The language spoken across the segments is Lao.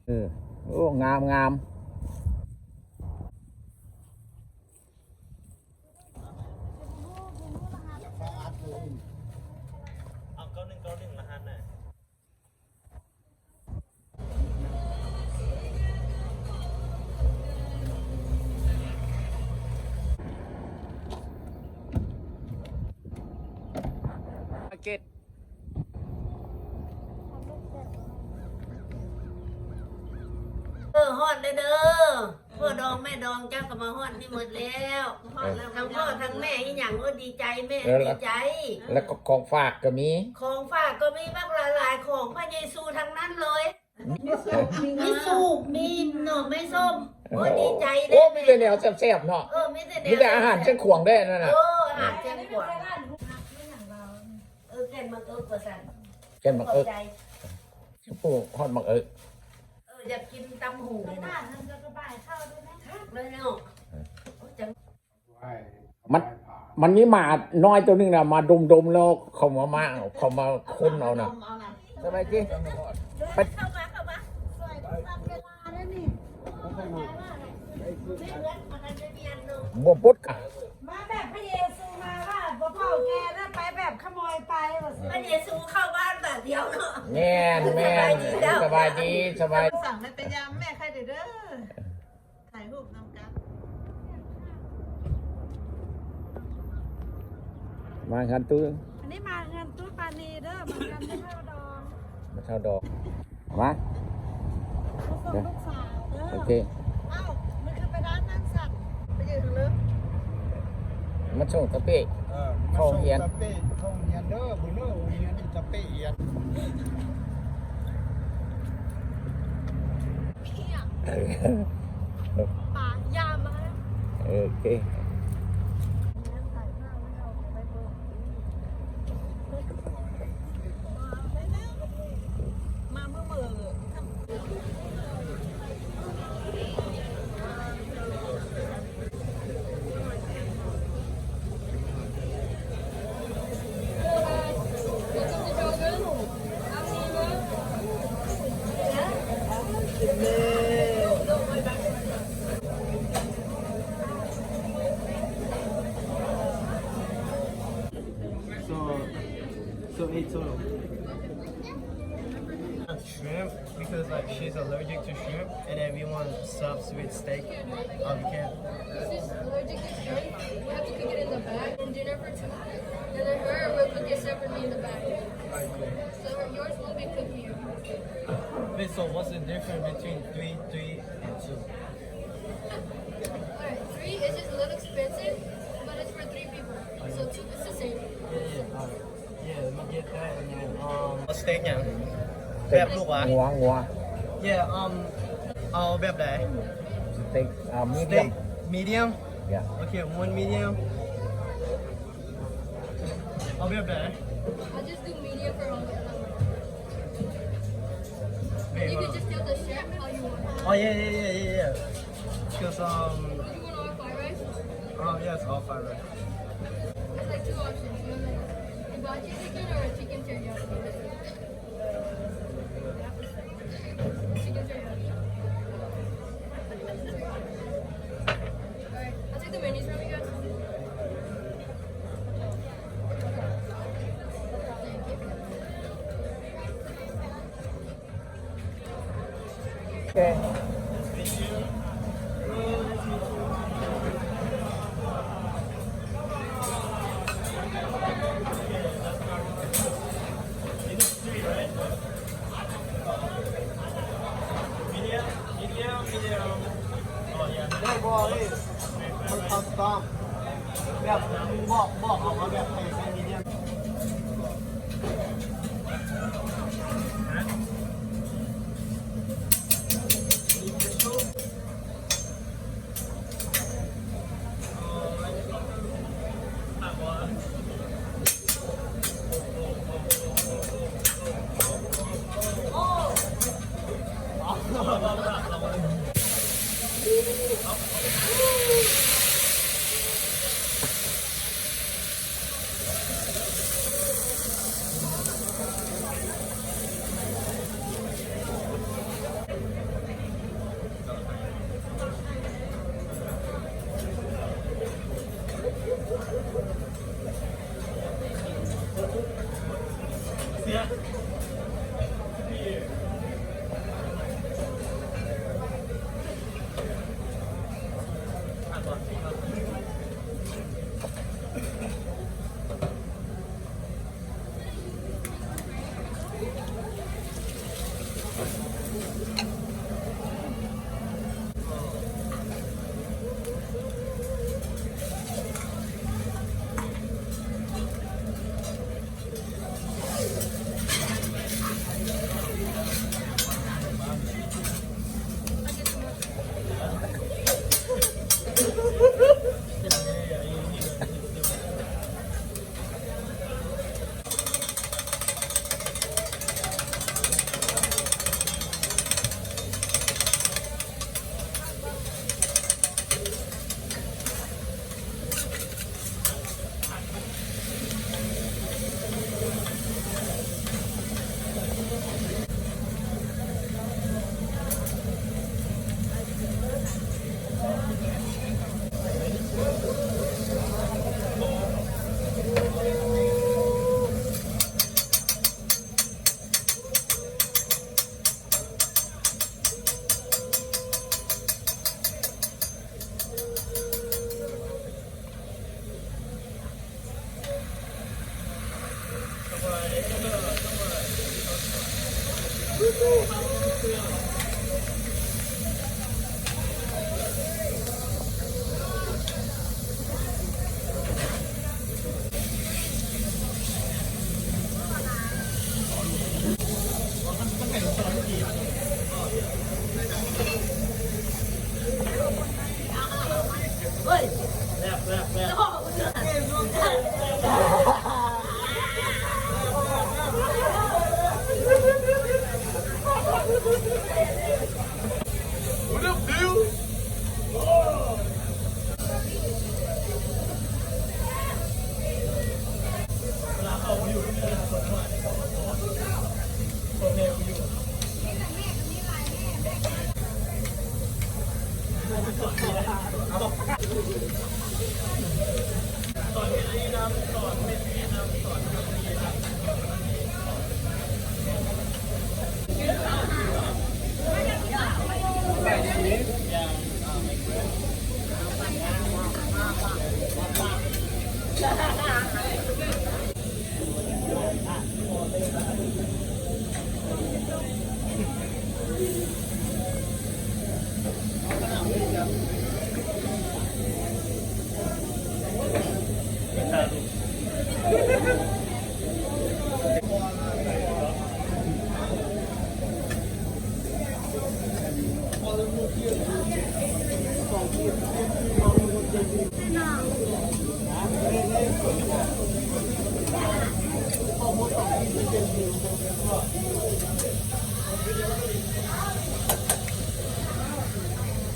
ເອີ ໂອ້ ງາມໆ. ເອົາ ເກົ້າໜຶ່ງເກົ້າໜຶ່ງ ລະຫັດນະ. ມາເກັດ ເອີ ຮອດແລ້ວເດີ ພໍ່ດອງແມ່ດອງເຈົ້າກໍມາຮອດນີ້ໝົດແລ້ວ ຮອດແລ້ວ ທັງພໍ່ທັງແມ່ອີຫຍັງ ໂອ້ ດີໃຈ ແມ່ ເອີ ດີໃຈ ແລ້ວກໍຂອງຝາກກໍມີ ຂອງຝາກກໍມີບັກຫຼາຍໆ ຂອງພະເຢຊູທັງນັ້ນເລີຍ. ມີສູບ ມີໜໍ່ໄມ້ສົ້ມ ໂອ້ຍ ດີໃຈເດ້ ໂອ້ ມີແຕ່ແນວແຊບໆເນາະ ເອີ ມີແຕ່ແນວ ມີແຕ່ອາຫານຊຽງຂວາງເດ້ນັ້ນນະ ເອີ ອາຫານຊຽງຂວາງ ເອີ ແກ່ນໝາກເອິກວ່າຊັ້ນ ແກ່ນໝາກເອິກ ຂອບໃຈ ໂອ້ ຮອດໝາກເອິກ ເອີ ຢາກກິນຕຳຫຸ່ງເລີຍນະ ເລີຍເນາະ ມັນ ມັນມີໝານ້ອຍໂຕໜຶ່ງນະ ມາດົມໆ ແລ້ວເຂົ້າມາ ມາ ເຂົ້າມາຄົນເອົານະ ສະບາຍດີ ເຂົ້າມາ ເຂົ້າມາ ບໍ່ປົດ ມາແບບພະເຢຊູ ມາວ່າບໍ່ເຖົ້າແກ່ແລ້ວ ໄປແບບຂະໂມຍໄປວ່າຊັ້ນ ພະເຢຊູເຂົ້າບ້ານບາດດຽວເນາະ ແມ່ນໆ ສະບາຍດີ ສະບາຍດີ ສັ່ງແລ້ວໄປຢາມແມ່ຂ້ອຍເດີ. ຖ່າຍຮູບນຳກັນ ມາເຮືອນຕູ້ ອັນນີ້ມາເຮືອນຕູ້ປານີເດີ ມາເຮືອນແມ່ເຖົ້າດອງ ແມ່ເຖົ້າດອງ ມາ ມາສົ່ງລູກສາວເດີ ໂອເຄ ເອົ້າ ມັນຄືໄປຮ້ານນັ້ນຊັ້ນ ໄປຢືນເລີຍ ມາສົ່ງຕາເປ້ ເອີ ເຂົ້າໂຮງຮຽນ ຕາເປ້ເຂົ້າໂຮງຮຽນເດີ ບຸນເດີ ໂຮງຮຽນຕາເປ້ຮຽນ. ປາຢາມາ ໂອເຄ ມາເມື່ອເມີ. So, so eight total. Shrimp, because, like, she's allergic to shrimp, and then we want subs with steak. Um, we can't. She's allergic to shrimp. We have to cook it in the back. And dinner for two. And then her, we'll cook it separately in the back. So her, yours won't be cooked here. Wait, so what's the difference between three, three, and two? Alright, three is just a little expensive, but it's for three people. So two, it's the same. Yeah, yeah, alright. Yeah, let me get that and then, um, ເອົາສະເຕັກຫຍັງ? ແບບລູກຫວາ? ງົວ ງົວ. Yeah, um, ເອົາແບບໃດ? ສະເຕັກ ອ່າ ມີດຽມ. ມີດຽມ? Yeah. Okay, one medium. ເອົາແບບໃດ? I'll just do medium for all of them. And you can just tell the chef how you want it. Oh, yeah, yeah, yeah, yeah, yeah. 'Cause, um, you want all fried rice? Oh, yes, all fried rice. There's, like, two options. You want, like, hibachi chicken or a chicken teriyaki? Chicken teriyaki. All right, I'll take the menus from you guys. Thank you.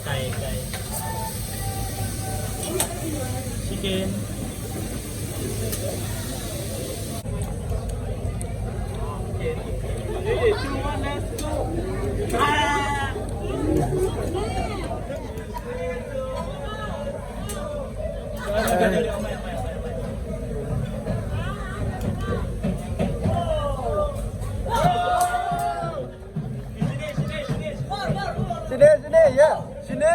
ໄກ່ ໄກ່ ຊິກເກັນ. Sini, sini, ya, sini.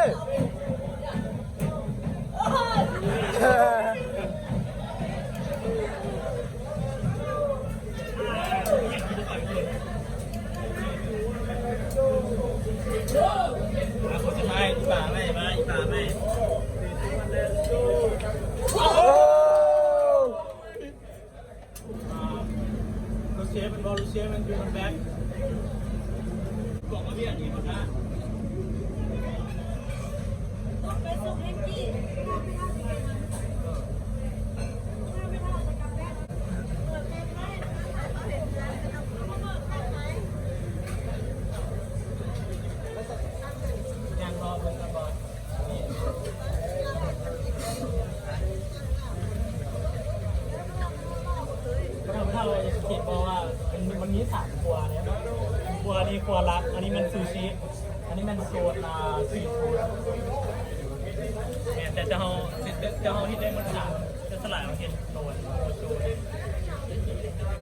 ເຫັນບໍ່ວ່າມັນ ມັນມີສາມຄົວເດ້ ຄົວນີ້ຄົວຫຼັກ ອັນນີ້ແມ່ນຊູຊິ ອັນນີ້ແມ່ນໂຊນ ອ່າ ຊີຟູດ ແມ່ນ ແຕ່ ແຕ່ເຮົາ ແຕ່ ແຕ່ເຮົາເຮັດໄດ້ໝົດສາມ ແຕ່ສະຫຼາຍເຮົາເຮັດໂຕນ ໂຕນ.